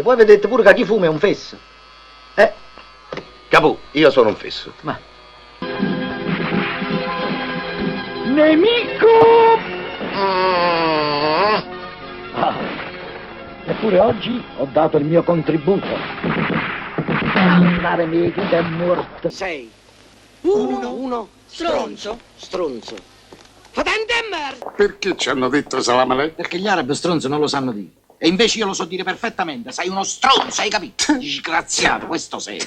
Poi avete detto pure che chi fuma è un fesso. Eh, Capù, io sono un fesso. ma... Nemico! Ah, eppure oggi ho dato il mio contributo. Andare mica è morto. 6 1 1 stronzo stronzo Fatente e merda Perché ci hanno detto salamalè? Perché gli arabi stronzo non lo sanno dire. E invece io lo so dire perfettamente. Sei uno stronzo, hai capito? Disgraziato, questo sei.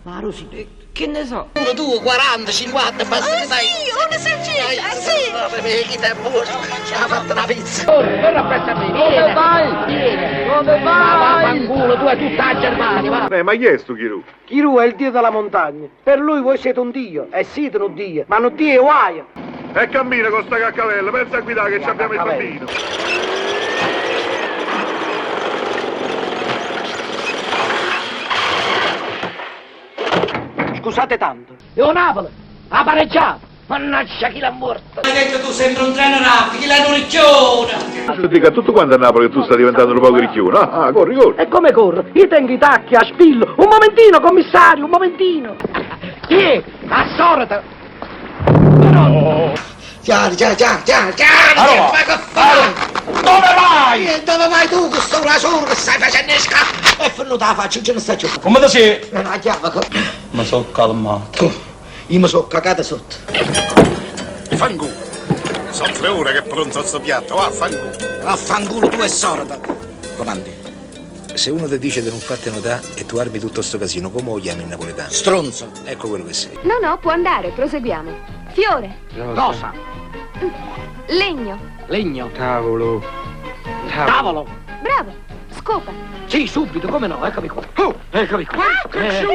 Ma Rosy, Che ne so? 1, 2, 40, 50, basta che sai. Sì, una salsiccia, sì. Chi t'è morto? Ci ha fatto una pizza. Verrà presso a me. Dove vai? Vieni. Dove vai? Vaffanculo, tu hai tutta la Germania, va. Eh, ma chi è sto Chirù? Chirù è il dio della montagna. Per lui voi siete un dio. E siete un dio. Ma un dio è guaio. E cammina con sta caccavella, pensa a guidare che ci abbiamo il caccavella. bambino. Scusate tanto. E o Napoli ha pareggiato. Mannaggia chi l'ha morto. Hai detto tu sembra un treno rapido, chi l'ha un ricchione. Io dico a tutto quanto a Napoli che tu stai diventando un poco ricchione. Ah, ah, corri, corri. E come corro? Io tengo i tacchi a spillo. Un momentino, commissario, un momentino. Chi è? Assorata. Però... Chiaro, chiaro, chiaro, chiaro, chiaro. Ma che fai? Dove vai? E dove vai tu con sto rasuro che stai facendo scappa? È venuta la faccia, non ce ne sta più. Come ti sei? Non la chiave. Mi sono calmato. Io mi sono cagato sotto. Fanculo. Sono tre ore che è pronto sto piatto, vaffanculo. Vaffanculo tu e sorda. Comandi. Se uno ti dice di non farti notare e tu armi tutto sto casino, come lo chiami in napoletano? Stronzo. Ecco quello che sei. No, no, può andare, proseguiamo. Fiore, Cosa? legno, Legno. Tavolo. Tavolo. bravo, scopa. Sì, subito, come no? Eccomi qua. Oh, eccomi qua. Eh,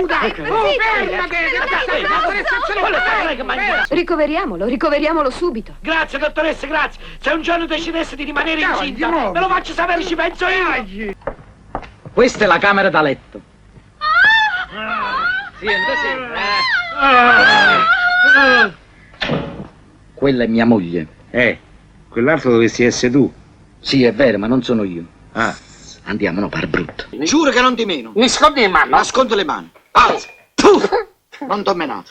Ricoveriamolo, ricoveriamolo subito. Grazie, dottoressa, grazie. Se un giorno decidesse di rimanere incinta, me lo faccio sapere, ci penso io. Questa è la camera da letto. Senti, sì. eh. Quella è mia moglie. Eh, quell'altro dovresti essere tu. Sì, è vero, ma non sono io. Ah. Andiamo, no, par brutto. Giuro che non ti meno. Nascondi in mano. Nascondo le mani. Alza. Puh. Non t'ho menato.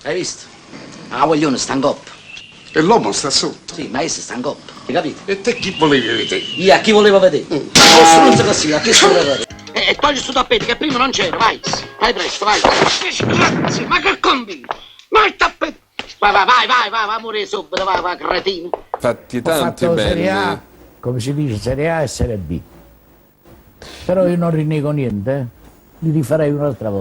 Hai visto? La voglione sta in coppa. E l'uomo sta sotto. Sì, ma essa sta in coppa. Hai capito? E te chi volevi vedere? Io a chi volevo vedere? Lo stronzo così, a chi si voleva vedere? E, e togli sto tappeto che prima non c'era, vai. Vai presto, vai. Disgrazia, ma che combini? Ma il tappeto! Vai, vai, vai, vai, vai, vai a morire subito, vai, vai, cretino. Fatti Ho tanti fatto Serie belli. A, come si dice, Serie A e Serie B. Però io non rinnego niente, eh. li rifarei un'altra volta.